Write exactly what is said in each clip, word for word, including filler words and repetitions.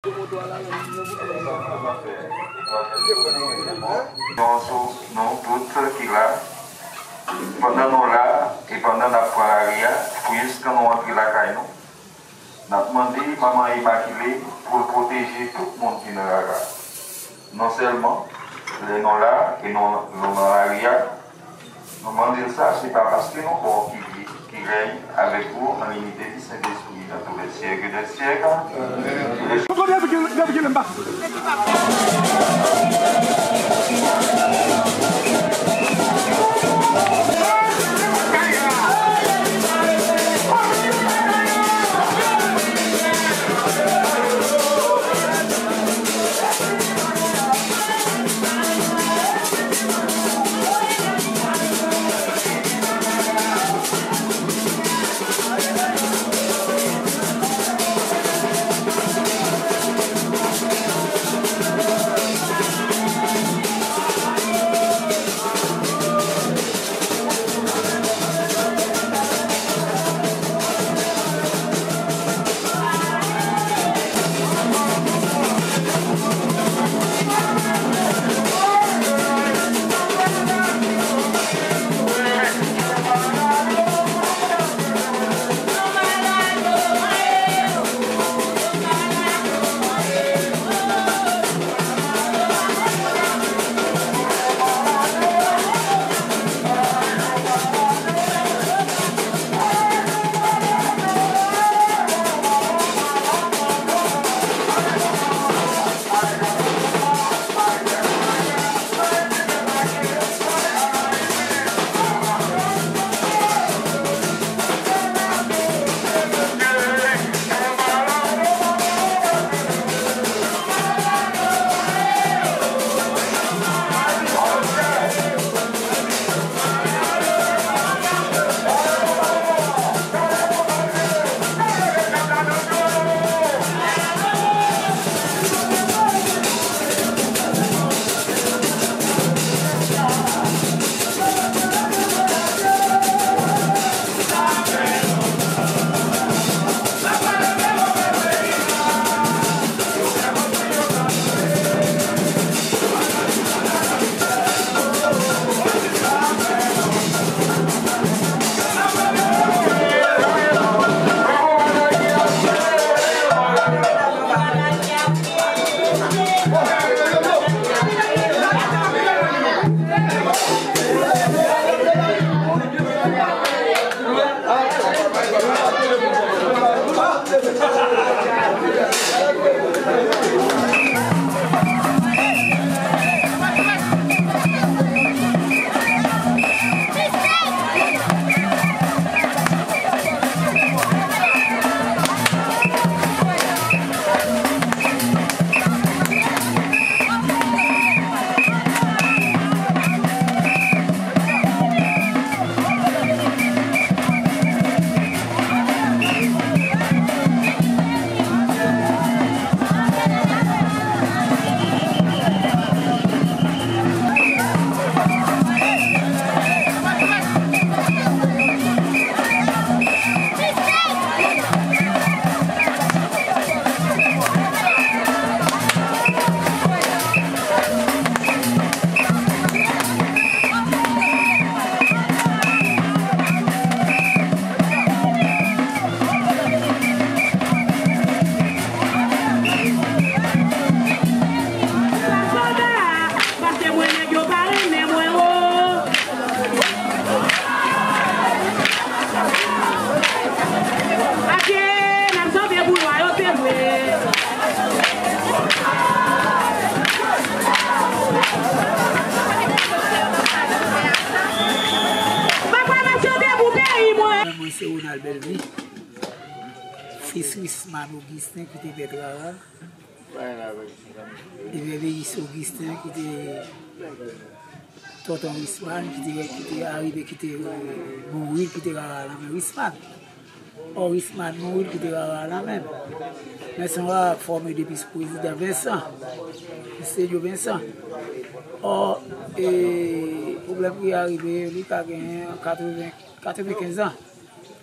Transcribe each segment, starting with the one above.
Yon sou nou tout ki la, pandan nou la e pandan n ap pran lari a, pou jistan nou antre lakay nou, n ap mande Manman Imakile pou l pwoteje tout moun ki nan lari a. Non sèlman lè nou la e nou, nou nan lari a, nou mande l sa, se pa paske nou bon ki, ki rèy avèk ou an linite di Sentespri dans tous les siècles des siècles. Amèn. Pase mwen nèg yo pa renmen mwen o. Ake, n ap sove boulwa yo, se vre. Papa, n ap sove pou peyi mwen. Mwen se Ronald Bellevue, fis Risman Augustin ki te pè Rara. Epi Reveyis Augustin ki te tonton Risman, ki te, ki te arive, ki te, eh, mouri, ki te Rara nan men Risman. Ò, Risman mouri, ki te Rara nan men. Men se yon Rara k fòme depi sou prezidan Vincent, Senyo Vincent. Ò, e, pwoblèm ki arive, li ka genyen katreven, katrevenkenz an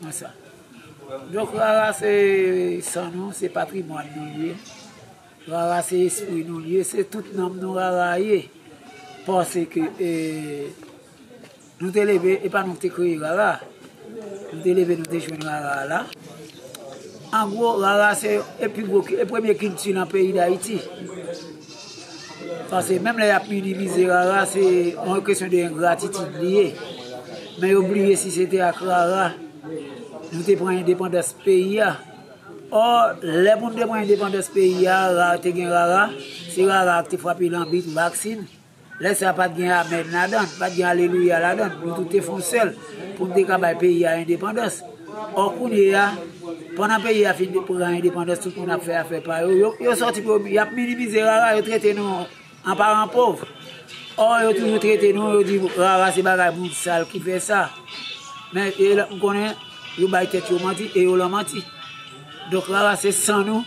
nan sa. Donk, Rara se san nou, se patrimwàn nou li ye. Rara se espri nou l ye, se tout nanm nou Rara ye. Paske, e, nou te leve, e pa nou ki te kreye Rara. Nou te leve, nou te jwenn Rara a la. An gwo, Rara se e pi gwo, e premye kilti nan peyi Dayiti. Paske menm lè y ap minimize Rara, se yon kesyon de engratitid li ye. Men yo bliye si se te ak Rara nou te pran endepandans peyi a. Ò, lè pou n te pran endepandans peyi a, Rara te gen Rara, se Rara ki te frape lanbit, vaksin. Lè sa a pa t gen amèn ladan l, pa t gen alelouya ladan l. Nou tout te fè yon sèl pou n te ka bay peyi a endepandans. Ò, kounye a, pandan peyi a fin pran endepandans, tout moun ap fè afè pa yo. Yo, yo sòti pou yo, y ap minimize Rara, yo trete nou an paran pòv. Ò, yo toujou trete nou, yo di Rara se bagay moun sal ki fè sa. Men, e lè m konnen, yo bay tèt yo manti e yo lan manti. Donk, Rara se san nou,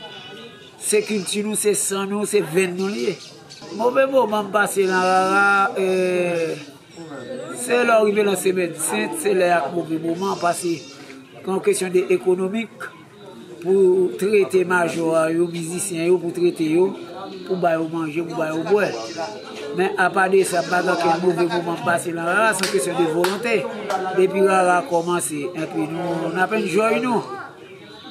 se kilti nou, se san nou, se venn nou li ye. Move moman m pase nan Rara, e, se lè w rive nan semèn sent, se lè ak move moman, paske gen yon kesyon de ekonomik pou trete majò a yo, mizisyen yo, pou trete yo, pou ba yo manje, pou ba yo bwè. Men apa de sa, m pa gen okenn move moman m pase nan Rara, se yon kesyon de volonte. Depi Rara kòmanse, enpi nou, n ap enjoy nou.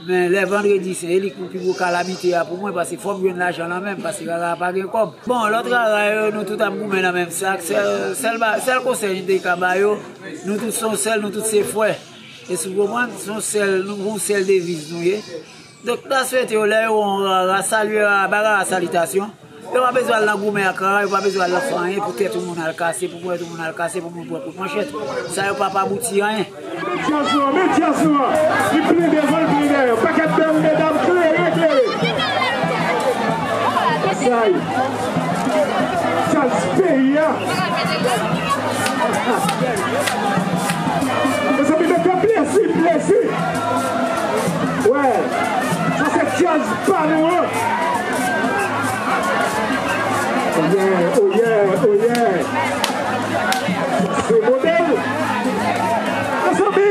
Men lè vandredi sen, e li ki pi gwo kalamite a pou mwen, paske fò m jwenn lajan nan men m, paske Rara pa gen kòb. Bon, lòt Rara yo, nou tout ap goumen nan menm sak, sèl, sèl ba-, sèl konsèy m te ka ba yo, nou tout se yon sèl, nou tout se frè. Èske w konprann? Se yon sèl, nou gon yon sèl deviz nou ye. Donk, n ta swete yo, lè yo wè yon Rara, salye Rara, bay Rara salitasyon. Yo pa bezwen al nan goumen ak Rara, yo pa bezwen al nan fè anyen pou tèt yon moun al kase, pou pwèt yon moun al kase, pou moun pran kout manchèt. Sa yo p ap abouti anyen. Djaz lan, men djaz lan. Li plen devan, li plen dèyè. Pakèt bèl medam klere, klere. Sa y. Djaz peyi a. Mezanmi, mete plezi, plezi. Wè, sa se djaz pa nou an. Oh yeah, oh yeah, oh yeah. Sa se modèl. Mezanmi.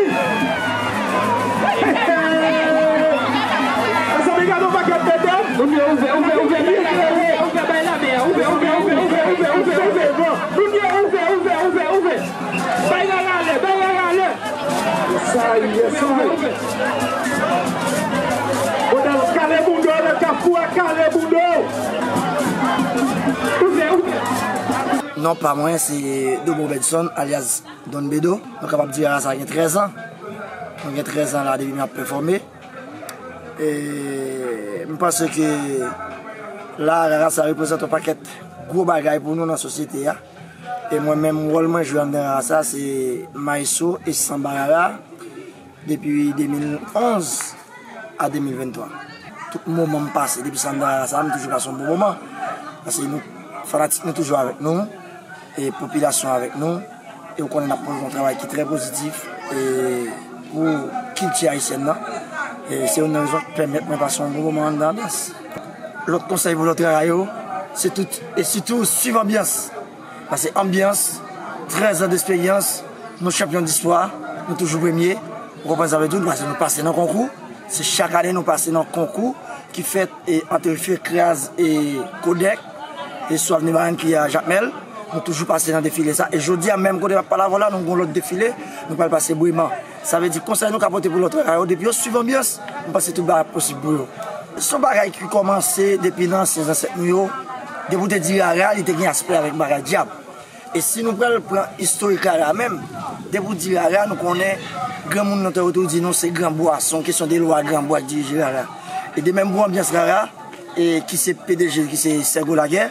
Mezanmi, gade yon pakèt medam. Moun yo ouvè, ouvè, ouvè, ouvè, ouvè, ouvè, bay lamen an, ouvè, ouvè, ouvè, ouvè, ouvè, ouvè, ouvè, ouvè, ouvè, ouvè, ouvè, ouvè. Bay Rara lè, bay Rara lè. Yes I, yes I. Modèl kale bouda w nan Kafou a, kale bouda w. Ouvè, ouvè. Non pa mwen, se Domo Benson, alyas Don Bedo. Nou kapab di Rara sa gen trèz an. Nou gen trèz an la depi m ap pèfòme. E m panse ke la, Rara sa reprezante yon pakèt gwo bagay pou nou nan sosyete a. E mwen menm, wòl mwen jwe anndan Rara sa, se maestro e sanba Rara depi de mil onz a de mil venntwa. Tout moman m pase depi sa anndan Rara sa, m toujou pase yon bon moman. Paske nou, fanatik nou toujou avèk nou, e popilasyon avèk nou. E ou konnen n ap poze yon travay ki trè pozitif, e pou kilti ayisyèn nan. E se youn nan rezon ki pèmèt mwen pase yon bon moman anndan anbyans. Lòt konsèy pou lòt Rara yo, se tout, e sitou swiv anbyans. Paske anbyans, trèz an desperyans, nou chanpyon distwa, nou toujou premye. Ou konprann sa vle di, paske nou pase nan konkou. Se chak ane nou pase nan konkou ki fèt, e, ant Fekraz e Kodèk, e sou avni Barann ki a Jakmèl. Nou toujou pase nan defile sa. E jodi a menm kote m ap pale avè w la, nou gon lòt defile, nou pral pase Breman. Sa vle di konsèy nou ka pote pou lòt Rara yo, depi yo swiv anbyans, m panse tout bagay ap posib pou yo. Se yon bagay ki kòmanse depi nan ansyen zansèt nou yo. Depi w te di Rara, li te gen aspè avèk bagay dyab. E si nou pral pran istorik Rara menm, depi w di Rara, nou konnen granmoun nan te toujou di nou se Granbwa, se yon kesyon de lwa Granbwa ki dirije Rara. E de menm pou anbyans Rara, e ki se P D G, ki se Sègo Lagè,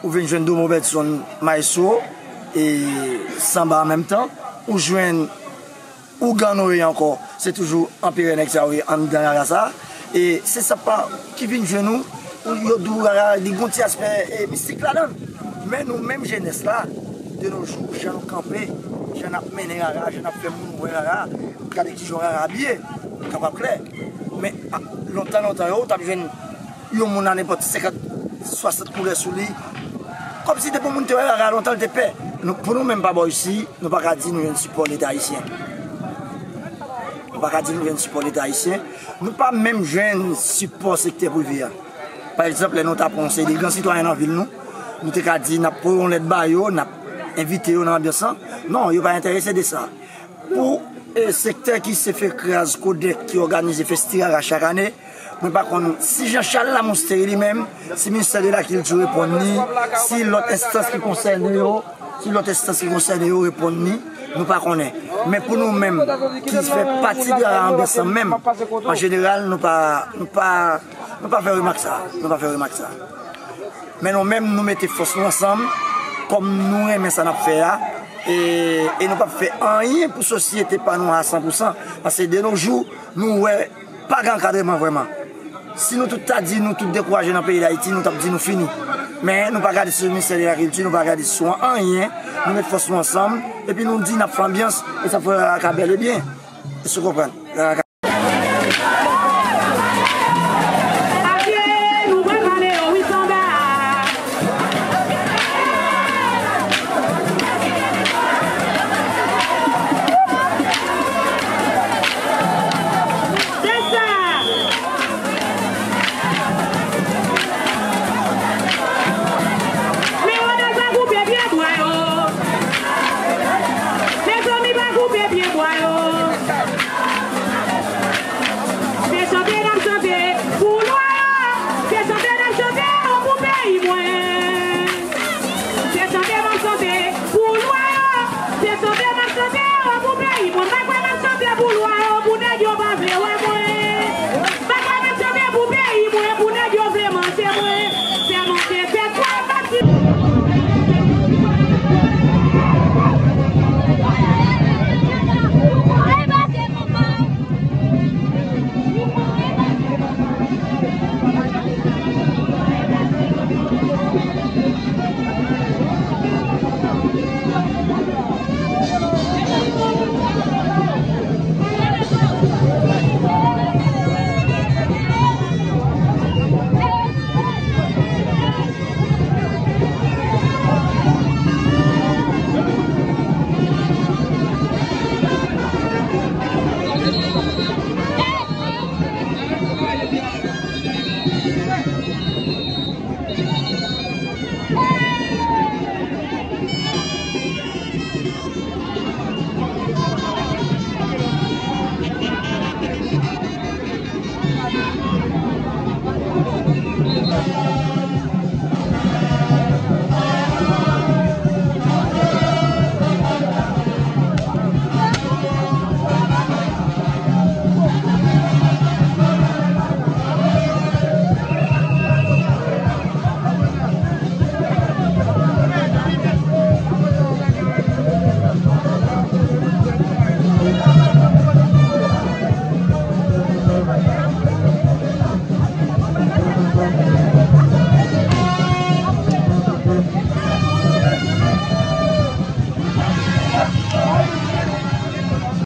ou vin jwenn Domo Benson, maestro, e sanba an menm tan, ou jwenn Ougan nou ye ankò, se toujou anperè nèg sa yo ye anndan Rara sa. E se sa pa ki vin jwenn nou, pou yo di w Rara, li gon ti aspè, e, mistik ladan l. Men nou menm jenès la, de nos jours, jan nou kanpe, jan n ap mennen Rara, jan n ap fè moun wè Rara, gade kijan Rara abiye, nou kapab klè. Men, a, lontan, lontan yo, w t ap jwenn yon moun a nenpòt senkant, swasant koulè sou li. Kòmsi depi yon moun te wè Rara lontan, l te pè. Nou, pou nou menm pa bò isi, nou pa ka di nou jwenn sipò Leta ayisyen. Nou pa ka di nou jwenn sipò Leta ayisyen. Nou pa menm jwenn sipò sektè prive a. Pa egzanp, lè nou ta pran yon seri de gran sitwayen nan vil nou, nou te ka di n ap voye yon lèt ba yo, n ap envite yo nan anbyans lan. Non, yo pa enterese de sa. Pou e, sektè ki se Fekraz Kodèk ki òganize Festirara chak ane, mwen pa konn si Jean Charles Lamousterie li menm, si Ministè de la Kilti reponn li, si lòt enstans ki konsène yo, si lòt enstans ki konsène yo reponn li, nou pa konnen. Men pou nou menm, ki fè pati de anbyans lan menm, an jeneral, nou pa, nou pa, nou pa fè remak sa. Nou pa fè remak sa. Men nou menm, nou mete fòs nou ansanm, kòm nou renmen sa n ap fè a, e, e nou p ap fè anyen pou sosyete pa nou a san pou san. Paske de nos jours, nou wè pa gen ankadreman vrèman. Si nou tout ta di nou tout dekouraje nan peyi Dayiti, nou t ap di nou fini. Men nou pa gade sou Ministè de la Kilti, nou pa gade sou anyen, nou met fòs nou ansanm, epi nou di n ap fè anbyans, e sa fè Rara ka bèl e byen. Èske w konprann? Rara ka